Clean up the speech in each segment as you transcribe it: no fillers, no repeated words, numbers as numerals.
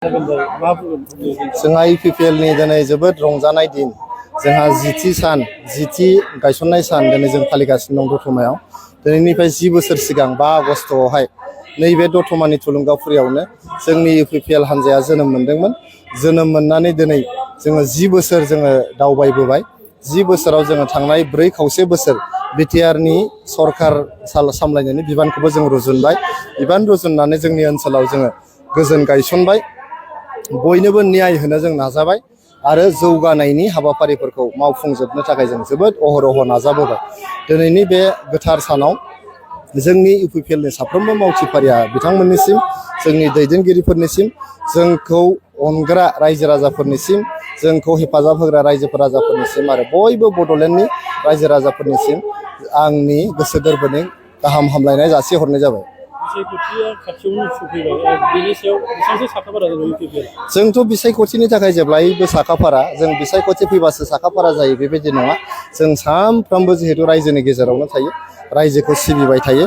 जोंहा इपिपिएलनि दिनै जोबोद रंजानाय दिन जोंहा जिथि गायसननाय सान दिनै जों फालिगासिनो दं दतमायाव। दिनैनिफ्राय 10 बोसोर सिगां 5 आगस्टआवहाय नैबे दतमानि थुलुंगाफुरियावनो जोंनि इपिपिएल हान्जाया जोनोम मोन्दोंमोन। जोनोम मोननानै दिनै जोङो 10 बोसोर जोङो दावबायबोबाय। 10 बोसोराव जोङो थांनाय 4 खावसे बोसोर बिटिआरनि सरकार सामलायनायनि बिबानखौबो जों रुजुनबाय। बिबान रुजुननानै जोंनि ओनसोलाव जोङो गोजोन गायसनबाय। बयनोबो न्याय होनो जों नाजाबाय आरो जौगानायनि हाबाफारिफोरखौ मावफुंजोबनो थाखाय जों जोबोद अहरह नाजाबोबाय। दिनैनि बे गोथार सानाव जोंनि इपिपिएलनि साफ्रोमबो मावथिफारिया बिथांमोननिसिम, जोंनि दैदेनगिरिफोरनिसिम, जोंखौ अनग्रा रायजो राजाफोरनिसिम, जोंखौ हेफाजाब होग्रा रायजो राजाफोरनिसिम आरो बयबो बड'लेण्डनि रायजो राजाफोरनिसिम आंनि गोसो गोरबोनि गाहाम हामलायनाय जासिहरनाय जाबाय। जोंथ' बिसायख'थिनि थाखाय जेब्लायबो साखाफारा। जों बिसायख'थि फैबासो साखाफारा जायो बेबायदि नङा। जों सानफ्रोमबो जिहेतु रायजोनि गेजेरावनो थायो, रायजोखौ सिबिबाय थायो,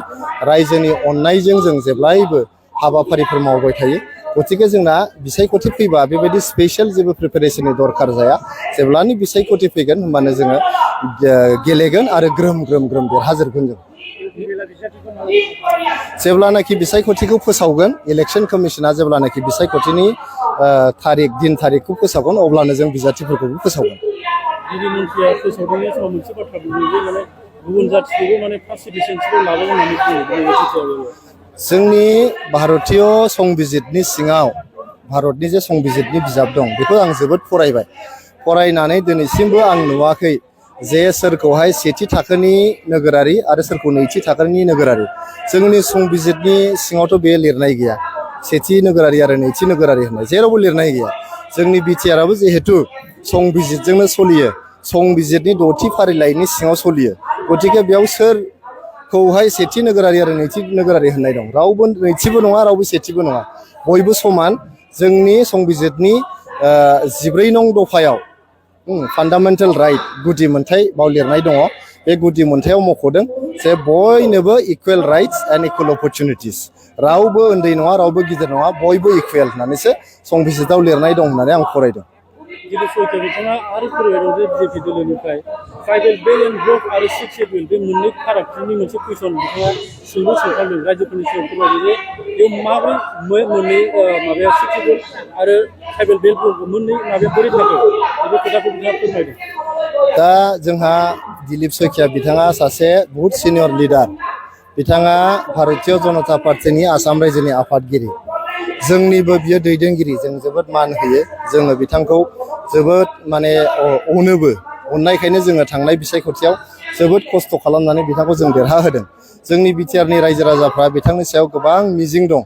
रायजोनि अननायजों जों जेब्लायबो हाबाफारिफोर मावबाय थायो। गतिके जोंना बिसायख'थि फैबा बेबायदि स्पेसियेल जेबो प्रिपेरेसननि दरकार जाया। जेब्लानो बिसायख'थि फैगोन होनबानो जोङो गेलेगोन आरो ग्रोम देरहाजोबगोन जों। जेब्लानाखि बिसायख'थिखौ फोसावगोन, इलेक्सन कमिसना जेब्लानाखि बिसायख'थिनि दिन थारिखखौ फोसावगोन, अब्लानो जों बिजाथिफोरखौबो फोसावगोन। जोंनि भारतीय संबिजितनि सिङाव भारतनि जे संबिजितनि बिजाब दं बेखौ आं जोबोद फरायबाय। फरायनानै दिनैसिमबो आं नुवाखै जे सोरखौहाय सेथि थाखोनि नोगोरारि आरो सोरखौ नैथि थाखोनि नोगोरारि। जोंनि संबिजितनि सिङावथ' बे लिरनाय गैया, सेथि नोगोरारि आरो नैथि नोगोरारि होननाय जेरावबो लिरनाय गैया। जोंनि बिटिआरआबो जिहेतु संबिजितजोंनो सोलियो, संबिजितनि 6थि फारिलाइनि सिङाव सोलियो। गतिके बेयाव सोरखौहाय सेथि नोगोरारि आरो नैथि नोगोरारि होननाय दं? रावबो नैथिबो नङा, रावबो सेथिबो नङा, बयबो समान। जोंनि संबिजितनि 14 नं दफायाव फान्डामेन्टेल राइट, गुदि मोन्थाइ बाव लिरनाय दङ। बे गुदि मोन्थायाव मख'दों जे बयनोबो equal rights and equal opportunities. रावबो उन्दै नङा, रावबो गिदिर नङा, बयबो इकुवेल होननानैसो संबिजिताव लिरनाय दं होननानै आं फरायदों। बिथाङा आरो फरायबाय जे बिजेपि दोलोनिफ्राय ट्राइबेल बेल्ट एन्ड ब्लक आरो 6 शेड्युल बे मोननै फारागथिनि मोनसे कुइसन बिथाङा सोंखांदों रायजोफोरनि सिगाङाव फोरमायदों जे बे माबोरै मोननै माबाया 6 शेड्युल आरो ट्राइबेल बेल्ट ब्लक मोननै माबाया बोरै थाखो बे खोथाखौ बिथाङा फोरमायदों। दा जोंहा दिलीप शइकिया बिथाङा सासे बहुत सिनियर लिडार। बिथाङा भारतीय जनता पार्टीनि आसाम रायजोनि आफादगिरि। जोंनिबो बियो दैदेनगिरि। जों जोबोद मान होयो। जोङो बिथांखौ जोबोद अनोबो। अननायखायनो जोङो थांनाय बिसायख'थियाव जोबोद खस्थ' खालामनानै बिथांखौ जों देरहाहोदों। जोंनि बिटिआरनि रायजो राजाफ्रा बिथांनि सायाव गोबां मिजिं दं,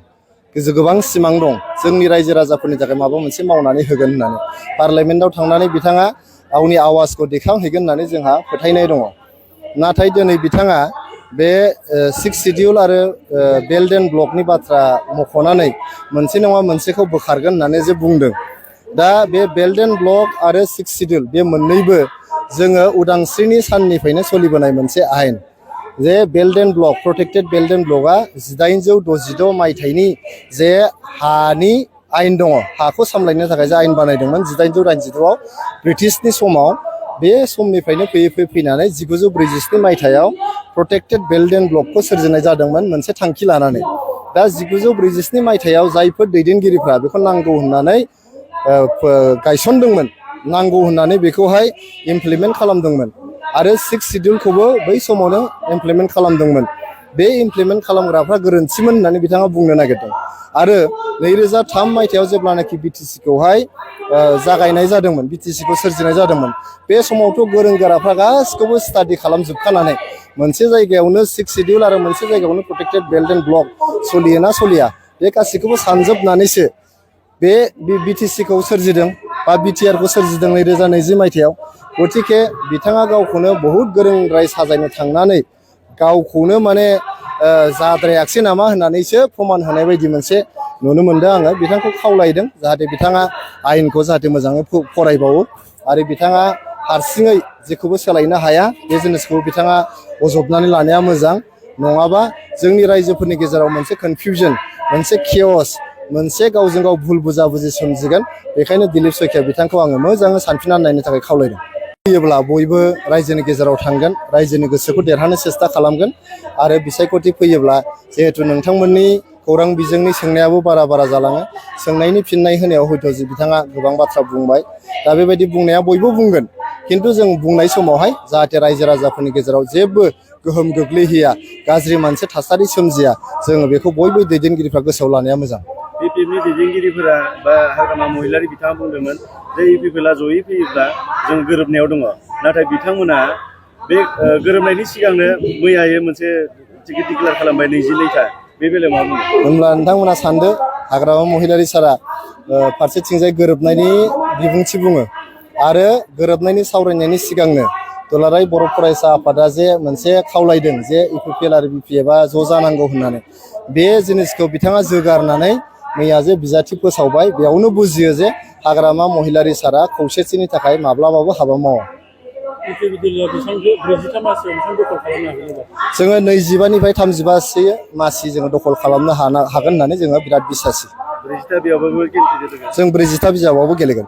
गोबां सिमां दं, जोंनि रायजो राजाफोरनि थाखाय माबा मोनसे मावनानै होगोन होननानै। पार्लामेन्टआव थांनानै बिथाङा गावनि आवाजखौ दैखांहैगोन होननानै जोंहा फोथायनाय दङ। नाथाय दिनै बिथाङा बे 6 शेड्युल आरो बेल्ट एन्ड ब्लकनि बाथ्रा मख'नानै मोनसे नङा मोनसेखौ बोखारगोन होननानै जे बुंदों। दा बे बेल्ट एन्ड ब्लक आरो 6 शेड्युल बे मोननैबो जोङो उदांस्रिनि साननिफ्रायनो सोलिबोनाय मोनसे आयेन। जे belt and block, protected belt and ब्लकआ 1866 मायथाइनि जे हानि आयेन दङ, हाखौ सामलायनो थाखाय जे आयेन बानायदोंमोन 1886आव ब्रिटिशनि समाव। बे समनिफ्रायनो फैनानै 1947 मायथाइयाव प्रटेक्टेड बेल्ट एन्ड ब्लकखौ सोरजिनाय जादोंमोन मोनसे थांखि लानानै। दा 1947 मायथाइयाव जायफोर दैदेनगिरिफ्रा बेखौ नांगौ होननानै गायसनदोंमोन, नांगौ होननानै बेखौहाय इमप्लिमेन्ट खालामदोंमोन आरो 6 शेड्युलखौबो बै समावनो इमप्लिमेन्ट खालामदोंमोन। बे इमप्लिमेन्ट खालामग्राफ्रा गोरोन्थिमोन होननानै बिथाङा बुंनो नागिरदों। आरो 2003 मायथाइयाव जेब्लानाखि बिटिसिखौहाय जागायनाय जादोंमोन, बिटिसिखौ सोरजिनाय जादोंमोन, बे समावथ' गोरों गोराफ्रा गासिखौबो स्टाडि खालामजोबखानानै मोनसे जायगायावनो 6 शेड्युल आरो मोनसे जायगायावनो प्रटेक्टेड बेल्ट एन्ड ब्लक सोलियोना सोलिया बे गासैखौबो सानजोबनानैसो बे बिटिसिखौ सोरजिदों बा बिटिआरखौ सोरजिदों 2020 मायथाइयाव। गतिके बिथाङा गावखौनो बहुद गोरोंद्राय साजायनो थांनानै गावखौनो जाद्रायाखसै नामा होननानैसो प्रमान होनाय बायदि मोनसे नुनो मोनदों आङो। बिथांखौ खावलायदों जाहाथे बिथाङा आयेनखौ जाहाथे मोजाङै फरायबावो आरो बिथाङा हारसिङै जेखौबो सोलायनो हाया बे जिनिसखौ बिथाङा बजबनानै लानाया मोजां। नङाबा जोंनि रायजोफोरनि गेजेराव मोनसे कनफिउजन, मोनसे केअस, मोनसे गावजों गाव भुल बुजाबुजि सोमजिगोन। बेखायनो दिलीप शइकिया बिथांखौ आङो मोजाङै सानफिननानै नायनो थाखाय खावलायदों। फैयोब्ला बयबो रायजोनि गेजेराव थांगोन, रायजोनि गोसोखौ देरहानो सेस्था खालामगोन आरो बिसायख'थि फैयोब्ला जिहेथु नोंथांमोननि खौरां बिजोंनि सोंनायाबो बारा जालाङो, सोंनायनि फिननाय होनायाव हयथ' बिथाङा गोबां बाथ्रा बुंबाय। दा बेबायदि बुंनाया बयबो बुंगोन, खिन्थु जों बुंनाय समावहाय जाहाथे रायजो राजाफोरनि गेजेराव जेबो गोहोम गोग्लैहैया, गाज्रि मोनसे थासारि सोमजिया, जोङो बेखौ बयबो दैदेनगिरिफ्रा गोसोआव लानाया मोजां। बिपिएफनि दैदेनगिरिफोरा बा हाग्रामा महिलारि बिथाङा बुंदोंमोन जे इउपिपिएलआ जयै फैयोब्ला जों गोरोबनायाव दङ, नाथाय बिथांमोना बे गोरोबनायनि सिगांनो मैयायो मोनसे टिकेट डिक्लेयार खालामबाय 22था। बे बेलायाव मा बुङो? होमब्ला नोंथांमोना सानदो हाग्रामा महिलारि सारा फारसेथिंजाय गोरोबनायनि बिबुंथि बुङो आरो गोरोबनायनि सावरायनायनि सिगांनो दुलाराय बर' फरायसा आफादा जे मोनसे खावलायदों जे इउपिपिएल आरो बिपिएफआ ज' जानांगौ होननानै, बे जिनिसखौ बिथाङा जोगारनानै मैया जे बिजाथि फोसावबाय, बेयावनो बुजियो जे हाग्रामा महिलारि सारा खौसेथिनि थाखाय माब्लाबाबो हाबा मावा। जोङो 25निफ्राय 35 मासि जोङो दखल खालामनो हागोन होननानै जोङो बिराद बिसासि। 40था बिजाबावबो गेलेगोन। जों 40था बिजाबावबो गेलेगोन।